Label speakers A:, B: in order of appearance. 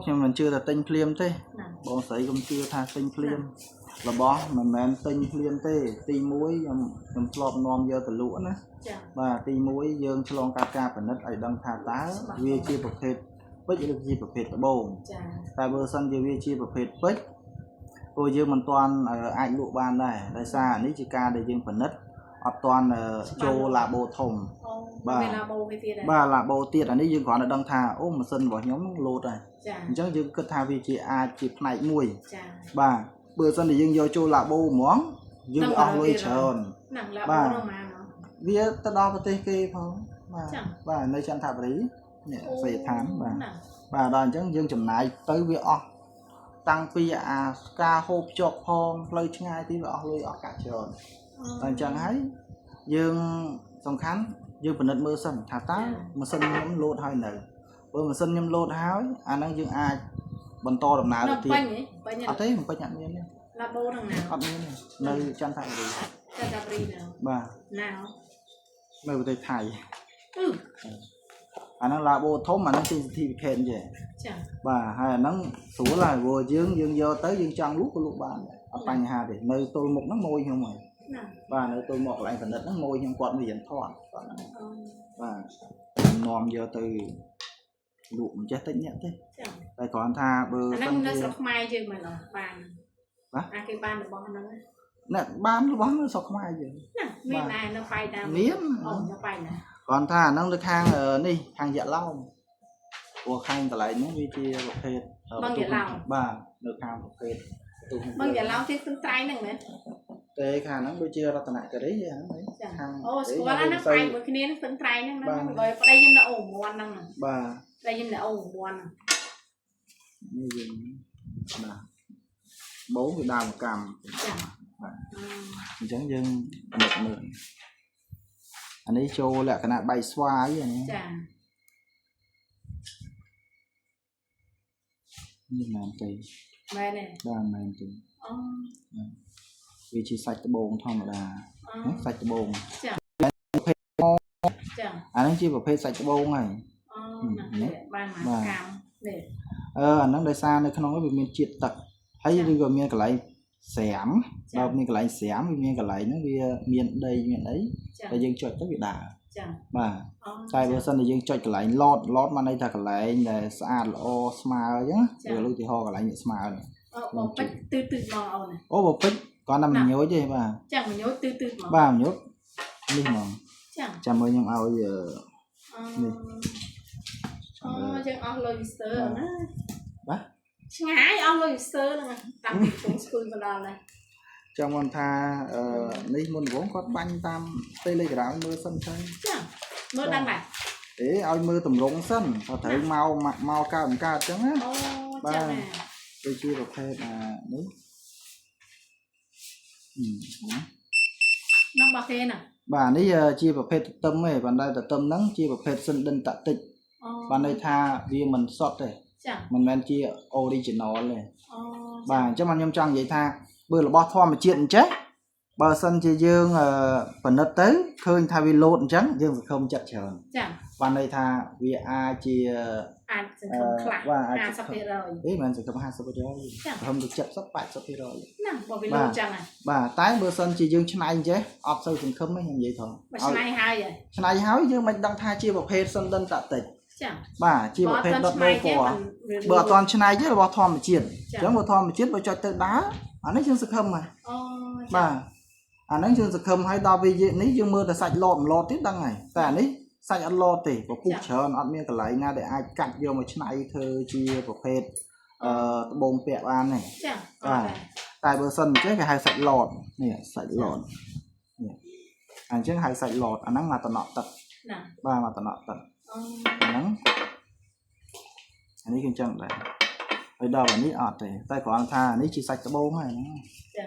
A: ខ្ញុំមិនជឿថាទិញភ្លាមទេ
B: ណា
A: បងស្រីកុំជឿថាទិញភ្លាមរបស់មិនមែនទិញភ្លាមទេទី1ខ្ញុំធ្លាប់នាំយកទៅលក់ណា
B: ចា
A: បាទទី1យើងឆ្លងកាត់ការពិនិត្យឲ្យដឹងថាតើវាជាប្រភេទពេជ្រឬជាប្រភេទត្បូង
B: ចា
A: តែបើសិនជាវាជាប្រភេទពេជ្រព្រោះយើងមិនទាន់អាចលក់បានដែរដោយសារអានេះជាការដែលយើងពិនិត្យអត់ទាន់ចូលឡាបូធំ
B: អូ
A: បាទ
B: មានឡាបូគេទៀតដែរ
A: បាទឡាបូទៀតអានេះយើងគ្រាន់តែដឹងថាអូម៉ាស៊ីនរបស់ខ្ញុំហ្នឹងលោតហើយ
B: ចា
A: អញ្ចឹងយើងគិតថាវាជាអាចជាផ្នែកមួយ
B: ចា
A: បាទបើសិនជាយើងយកចូលឡាបូហ្មងយើងវាអស់លុយច្រើន
B: ហ្នឹងឡា
A: បាទ
B: បូនោះមកណោះ
A: វាទៅដល់ប្រទេសគេផងបាទ
B: ចា
A: បាទនៅចន្ទបុរីនេះសេដ្ឋានបាទ
B: ណា
A: បាទដល់អញ្ចឹងយើងចំណាយទៅវាអស់តាំងពីអាការហូបចុកផងផ្លូវឆ្ងាយទីវាអស់លុយអស់កាក់ច្រើនដល់អញ្ចឹងហើយយើងសំខាន់យើងពិនិត្យមើលសិនថាតើម៉ាស៊ីនខ្ញុំលោតហើយនៅបើម៉ាស៊ីនខ្ញុំលោតហើយអាហ្នឹងយើងអាចបន្តដំណើរ
B: នៅ
A: ទៅទៀត
B: ពេញហ៎ពេញ
A: អត់ទេមិនពេញអត់មានទេ
B: ឡាបូហ្នឹងណា
A: អត់មានទេនៅចន្ទបុរី
B: ចាតាព្រីណា
A: បាទ
B: ណា
A: នៅប្រទេសថៃ
B: អឺ
A: អាហ្នឹងឡាបូធំអាហ្នឹងចេញ certificate ចេះ
B: ចា
A: បាទហើយអាហ្នឹងស្រួលហើយព្រោះយើងយើងយកទៅយើងចង់លក់ក៏លក់បានដែរអត់បញ្ហាទេនៅទល់មុខហ្នឹងម៉ួយខ្ញុំហើយ
B: ណា
A: បាទនៅទល់មកកន្លែងផលិតហ្នឹងម៉ួយខ្ញុំគាត់រៀនថតគាត់ហ្នឹង
B: អូ
A: បាទនាំយកទៅលក់មិនចេះតិចអ្នកទេ
B: ចា
A: តែគ្រាន់ថាបើ
B: អាហ្នឹង
A: សិនជា
B: នៅស្រុកខ្មែរយើងមែនអត់បាន
A: បាទ
B: អាគេបានរបស់ហ្នឹងណា
A: អ្នកបានរបស់នៅស្រុកខ្មែរយើង
B: ណាមានដែរនៅប៉ៃតាម
A: មាន
B: អូនៅប៉ៃណា
A: គ្រាន់ថាអាហ្នឹងនៅខាងនេះខាងយ៉ាឡោមព្រោះខាងកន្លែងហ្នឹងវាជាប្រភេទបាទនៅខាងប្រភេទបន្ទុះ
B: បងយ៉ាឡោទៀតស្ទឹងត្រែងហ្នឹងមែន
A: ទេខាងហ្នឹងដូចជារតនគិរីហ្នឹងហី
B: ចា
A: ខាង
B: អូស្គាល់ណាស់ប៉ៃមួយគ្នាហ្នឹងស្ទឹងត្រែងហ្នឹងណាបើប្តីខ្ញុំនៅអូមន់ហ្នឹងណា
A: បាទ
B: ប្តីខ្ញុំនៅអូមន់ហ្នឹង
A: នេះយើងបាទបូវាដើមកម្ម
B: ចា
A: បាទអញ្ចឹងយើងពិនិត្យមើលអានេះចូលលក្ខណៈបៃស្វាយអានេះ
B: ចា
A: នេះមែនទេ
B: មែនទេ
A: បាទមែនទេ
B: អូ
A: វាជាសាច់ត្បូងធម្មតា
B: អូ
A: ណាសាច់ត្បូង
B: ចាចា
A: អាហ្នឹងជាប្រភេទសាច់ត្បូងហើយ
B: អូណាបានមកកម្មនេះ
A: អឺអាហ្នឹងដោយសារនៅក្នុងនោះវាមានជាតិទឹកហើយ
B: ចា
A: ឬក៏មានកន្លែងស្រាម
B: ចា
A: ដល់មានកន្លែងស្រាមវាមានកន្លែងហ្នឹងវាមានដីមានអី
B: ចា
A: តែយើងចុចទៅវាដើរ
B: ចា
A: បាទ
B: អូ
A: តែបើសិនជាយើងចុចកន្លែងឡតឡតមកន័យថាកន្លែងដែលស្អាតល្អស្មើអញ្ចឹង
B: ចា
A: ណាឬឧទាហរណ៍កន្លែងនេះស្មើនេះ
B: អូបងពេជ្រទឺទឺមកអូនណា
A: អូបើពេជ្រគាត់តែមិនញយទេបាទ
B: ចាមញយទឺទឺមក
A: បាទញយនេះហ្មង
B: ចា
A: ចាំមើលខ្ញុំឲ្យអឺ
B: អូ
A: នេះ
B: អូយើងអស់លុយវីស្ទើណា
A: បាទ
B: ឆ្ងាយអស់លុយវីស្ទើហ្នឹងតាំងពីកំពង់ស្ពឺមកដល់ណា
A: ចង់មកថាអឺនេះមុនដំបូងគាត់បាញ់តាម Telegram មើលសិនទៅ
B: ចាមើលដឹងដែរ
A: អេឲ្យមើលតម្រងសិនថាត្រូវមកមកកើតមិនកើតអញ្ចឹងណា
B: អូចាណា
A: ដូចជាប្រភេទអានេះហឹម
B: នឹងរបស់គេណា
A: បាទនេះជាប្រភេទទទឹមទេប៉ុន្តែទទឹមហ្នឹងជាប្រភេទសិនដិនតាតិច
B: អូ
A: បានន័យថាវាមិនសុទ្ធទេ
B: ចា
A: មិនមែនជា original ទេ
B: អូ
A: បាទអញ្ចឹងបានខ្ញុំចង់និយាយថាបើរបស់ធម្មជាតិអញ្ចេះបើសិនជាយើងពិនិត្យទៅឃើញថាវាលោតអញ្ចឹងយើងសង្ឃឹមចិត្តច្រើន
B: ចា
A: បានន័យថាវាអាចជា
B: អាចសង្ឃឹមខ្លះ
A: បាទអាច
B: 50%
A: អេមិនសង្ឃឹម50%
B: ចា
A: សង្ឃឹមទៅ70 80%
B: ណាបើវាលោតចឹងហ่ะ
A: បាទតែបើសិនជាយើងឆ្នៃអញ្ចេះអត់សូវសង្ឃឹមទេខ្ញុំនិយាយថង
B: បើឆ្នៃហើយហ៎
A: ឆ្នៃហើយយើងមិនដឹងថាជាប្រភេទសិនដិនតាតិច
B: ចា
A: បាទជាប្រភេទដុតដូរពណ៌បើអត់ទាន់ឆ្នៃទេរបស់ធម្មជាតិអញ្ចឹងបើធម្មជាតិបើចុចទៅដើរអានេះយើងសង្ឃឹមហើយ
B: អូ
A: បាទអាហ្នឹងយើងសង្ឃឹមហើយដល់ពេលយើងនេះយើងមើលតែសាច់ឡតមិនឡតទៀតដឹងហើយតែអានេះសាច់អត់ឡតទេពពុះច្រើនអត់មានកន្លែងណាដែលអាចកាត់យកមកឆ្នៃធ្វើជាប្រភេទអឺត្បូងពាក់បានទេ
B: ចា
A: បាទតែបើសិនអញ្ចឹងគេហៅសាច់ឡតនេះសាច់ឡតនេះអញ្ចឹងហៅសាច់ឡតអាហ្នឹងមកតំណក់ទឹក
B: ណា
A: បាទមកតំណក់ទឹក
B: អូ
A: អាហ្នឹងអានេះគឺអញ្ចឹងដែរហើយដល់អានេះអត់ទេតែគ្រាន់ថាអានេះជាសាច់ត្បូងហើយហ្នឹង
B: ចា